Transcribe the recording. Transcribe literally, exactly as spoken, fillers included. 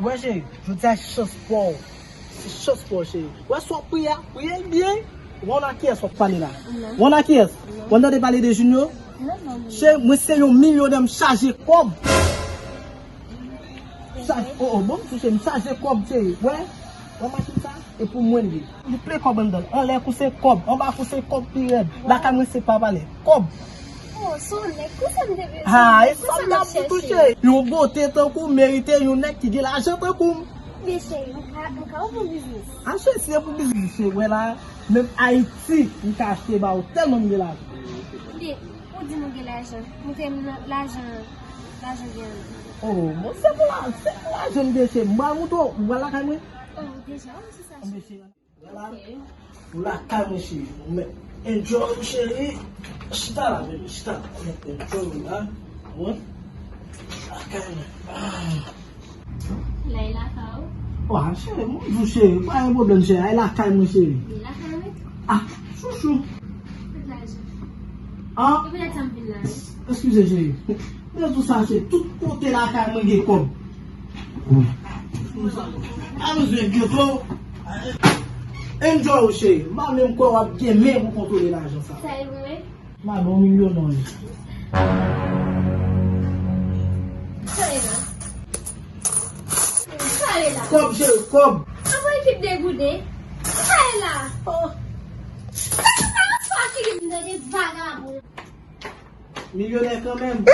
Wè cheri, jodi a chans pa w. Se chans pa w cheri. Wè sa w ap priye a, priye l byen. Wè w nan kiyès w ap pale la? Wè w nan kiyès? Wè w tande pale de Junio? Cheri, mwen se yon milyonè, m chaje kòb. Chaje, oh, oh, bon, touche, m chaje kòb cheri. Wè, wè machin sa? E pou mwen li ye. Li ple kòb anndan l. Anlè kou se kòb, anba kou se kòb pi rèd. Lakay mwen se pa pale. Kòb. Oh, se yon nèg konsa m te bezwen. Ha, e sa m t ap di tou cheri. Yon bote tankou w merite yon nèg ki gen lajan tankou m. Men cheri, m ka, m ka ouvri yon biznis. A cheri, si se pou biznis, cheri, wè la, menm Ayiti, m ka achte ba ou tèlman m gen lajan. Men, ou di nou gen lajan. Montre m lajan, lajan gen an. Oh, bon, se pou la, se pou lajan m gen cheri. M pral montre w, ou pral lakay mwen? Oh, deja, wi, se sa. Anben cheri. Vwala. Ou lakay mwen cheri. Ou mèt enjoy ou cheri. Chita la, baby, chita la. Ou mèt enjoy ou la. Wi. Lakay mwen. Ah. La e lakay ou? Wa, cheri, mwen di w cheri, pa gen pwoblèm cheri. Ay lakay mwen cheri. Li lakay mwen? Ah, chouchou. Tout lajan. Ah. E poutèt sa m vin la, wi. Eskize cheri. Men tou sa se tout kote lakay mwen gen kòb. Pa bezwen ghetto. Enjoy ou cheri. M pa menm kwè w ap gen men pou kontwole lajan sa. Sa e vre? M a bon milyonè. Sa e la. Sa e la. Kòb cheri, kòb. Anvoye ekip degouden. Sa e la. Oh. Sa e la. Sa e la. Milyonè kanmenm.